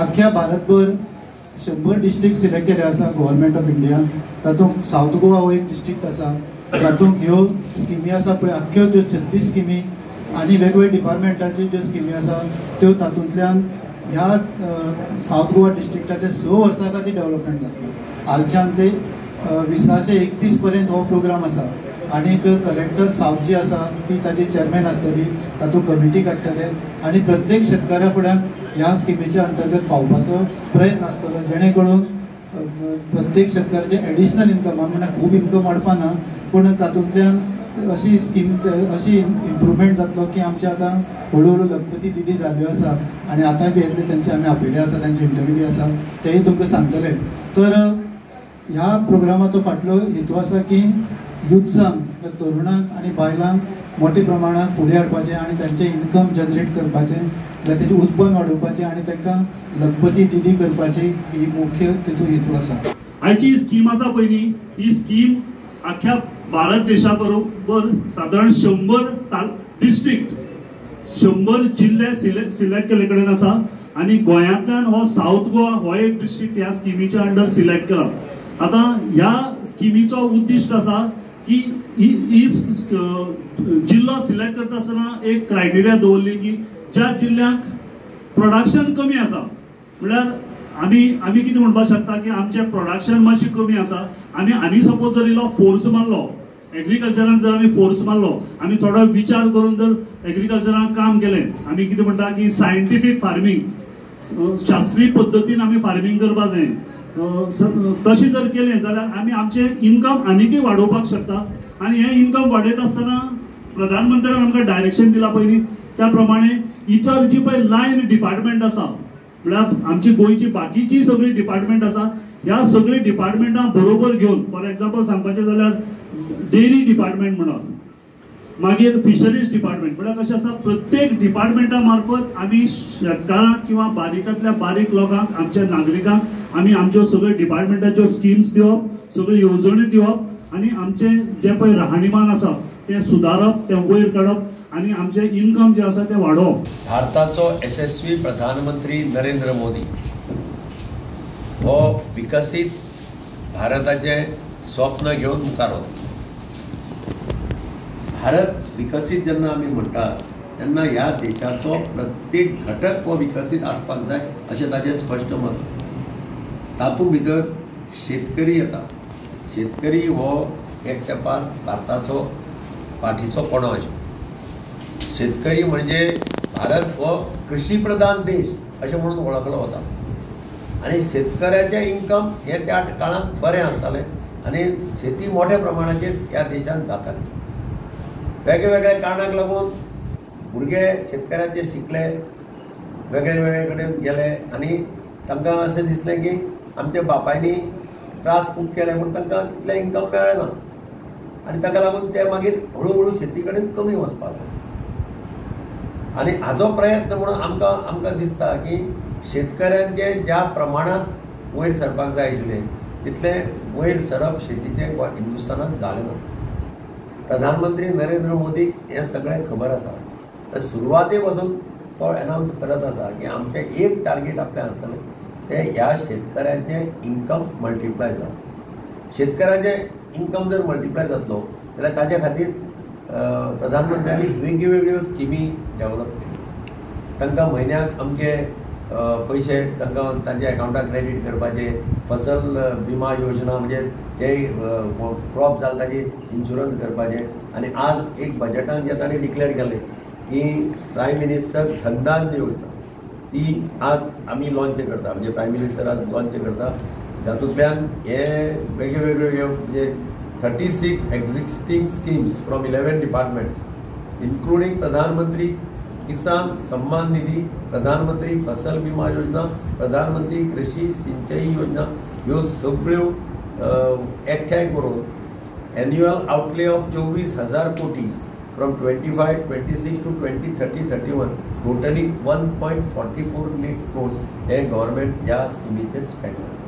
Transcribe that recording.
आख्ख्या भारतभर 100 district select केले आसा गव्हर्मेंट ऑफ इंडियान. तातूंत सावथ गोवा हो एक डिस्ट्रिक्ट आसा, तातूंत ह्यो स्किमी आसा पळय आख्ख्यो त्यो 36 स्किमी आनी वेगवेगळ्या डिपार्टमेंटाच्यो ज्यो स्किमी आसा त्यो तातूंतल्यान ह्या सावथ गोवा डिस्ट्रिक्टाचे 6 वर्सां खातीर डेव्हलपमेंट जातलें. आलच्यान ते 2031 पर्यंत हो प्रोग्राम आसा आनीक कलेक्टर सावथ जी आसा ती ताजी चेअरमॅन आसतली, तातूंत कमिटी काडटले आनी प्रत्येक शेतकाऱ्या फुड्यान ह्या स्किमीच्या अंतर्गत पावपाचो प्रयत्न आसतलो, जेणे करून प्रत्येक शेतकाराचें एडिशनल इन्कम, आमी म्हणटा खूब इन्कम वाडपा ना, पूण तातूंतल्यान अशी स्कीम अशी इम्प्रुवमेंट जातलो की आमचे आतां हळू हळू लखपती दिदी जाल्ल्यो आसा आनी आतां बी येतले, तेंचे आमी आपयले आसा, तेंचे इंटरव्यू आसा, तेय तुमकां सांगतले. तर ह्या प्रोग्रामाचो फाटलो हेतू आसा की युथ्सांक, तरुणांक आनी बायलांक मोठ्या प्रमाणात फुडें हाडपाचें आनी तांचें इन्कम जनरेट करपाचें, जाल्यार तेजें उत्पन्न वाडोवपाचें आनी तांकां लखपती दिदी करपाची ही मुख्य तितून हेतू आसा. आयची स्कीम आसा पयलीं, ही स्कीम आख्ख्या भारत देशा बरोबर सादारण 100 डिस्ट्रिक्ट, 100 जिल्ले सिलेक्ट केल्ले कडेन आसा आनी गोंयांतल्यान हो सावथ गोवा हो एक डिस्ट्रिक्ट ह्या स्किमीच्या अंडर सिलेक्ट केला. आतां ह्या स्किमीचो उद्दिश्ट आसा की ही जिल्लो सिलेक्ट करता आसतना एक क्रायटेरिया दवरली की ज्या जिल्ल्यांक प्रोडक्शन कमी आसा, म्हळ्यार आमी आमी कितें म्हणपाक शकता की आमचें प्रोडक्शन मातशें कमी आसा, आमी आनी सपोज जर इल्लो फोर्स मारलो एग्रीकल्चराक, जर आमी फोर्स मारलो, आमी थोडो विचार करून जर एग्रीकल्चराक काम केलें, आमी कितें म्हणटा की सायंटिफीक फार्मींग, शास्त्रीय पद्दतीन आमी फार्मींग करपाक जाय, तशें जर केलें जाल्यार आमी आमचें इन्कम आनीकय वाडोवपाक शकता. आनी हें इन्कम वाडयता आसतना प्रधानमंत्र्यान आमकां डायरेक्शन दिलां पयलीं, त्या प्रमाणे इतर जी पळय लायन डिपार्टमेंट आसा, म्हळ्यार आमची गोंयची बाकीची सगळी डिपार्टमेंट आसा, ह्या सगळीं डिपार्टमेंटां बरोबर घेवन, फॉर एग्जाम्पल सांगपाचें जाल्यार डेअरी डिपार्टमेंट म्हणा, मागीर फिशरीज डिपार्टमेंट, म्हळ्यार कशें आसा प्रत्येक डिपार्टमेंटा मार्फत आमी शेतकारांक किंवा बारीकांतल्या बारीक लोकांक, आमच्या नागरिकांक आमी आमच्यो सगळ्यो डिपार्टमेंटाच्यो स्किम्स दिवप, सगळ्यो येवजण्यो दिवप आनी आमचें जें पळय राहणीमान आसा तें सुदारप, तें वयर काडप आनी आमचें इन्कम जें आसा तें वाडोवप. भारताचो यशस्वी प्रधानमंत्री नरेंद्र मोदी हो विकसीत भारताचें स्वप्न घेवन मुखार वता. भारत विकसीत जेन्ना आमी म्हणटा तेन्ना ह्या देशाचो प्रत्येक घटक हो विकसीत आसपाक जाय अशें ताचें स्पश्ट मत आसा. तातूंत भितर शेतकरी येता. शेतकरी हो एक तेंपार भारताचो फाटीचो कणो आशिल्लो. शेतकरी म्हणजे भारत हो कृषी प्रधान देश अशें म्हणून वळखलो वता आनी शेतकऱ्याचें इन्कम हें त्या काळांत बरें आसतालें आनी शेती मोठ्या प्रमाणाचेर ह्या देशांत जाताली. वेगळे वेगळे कारणाक लागून भुरगे शेतकऱ्यांचे शिकले, वेगळे वेगळे कडेन गेले आनी तांकां अशें दिसलें की आमच्या बापायनी त्रास खूब केले म्हूण तांकां तितलें इन्कम मेळ्ळें ना आनी ताका लागून ते मागीर हळू हळू शेती कडेन कमी वचपाक लागले. आनी हाजो प्रयत्न म्हणून आमकां आमकां दिसता की शेतकऱ्यांचे ज्या प्रमाणांत वयर सरपाक जाय आशिल्लें तितलें वयर सरप शेतीचें हिंदुस्थानांत जालें ना. प्रधानमंत्री नरेंद्र मोदीक हें सगळें खबर आसा. तर सुरवाते पासून तो एनावन्स करत आसा की आमचें एक टार्गेट आपलें आसतलें तें ह्या शेतकऱ्यांचें इन्कम मल्टिप्लाय जावप. शेतकऱ्यांचें इन्कम जर मल्टिप्लाय जातलो जाल्यार ताजे खातीर प्रधानमंत्र्यांनी वेगळ्यो स्किमी डेव्हलप केल्यो. तांकां म्हयन्याक अमके पयशे तांकां तांच्या एकावंटाक क्रेडीट करपाचे, फसल विमा योजना म्हणजे ते क्रॉप जालें ताजी इन्शुरन्स करपाचें. आनी आज एक बजेटान जे तांणी डिक्लेअर केलें की प्रायम मिनिस्टर धनधान्य योजना ती आज आमी लॉन्च करता, म्हणजे प्रायम मिनिस्टर आज लॉन्च करता, जातूंतल्यान हे वेगळे वेगळे म्हणजे 36 existing schemes from 11 departments including Pradhan Mantri Kisan Samman Nidhi, Pradhan Mantri Fasal Bima Yojana, Pradhan Mantri Krishi Sinchai Yojana ह्यो सगळ्यो एकठांय करून एन्युअल आउटले ऑफ 24,000 कोटी from 25-26 to 2030-31 totally 1.44 lakh crores hey government ह्या स्किमीचेर स्पेंड करता.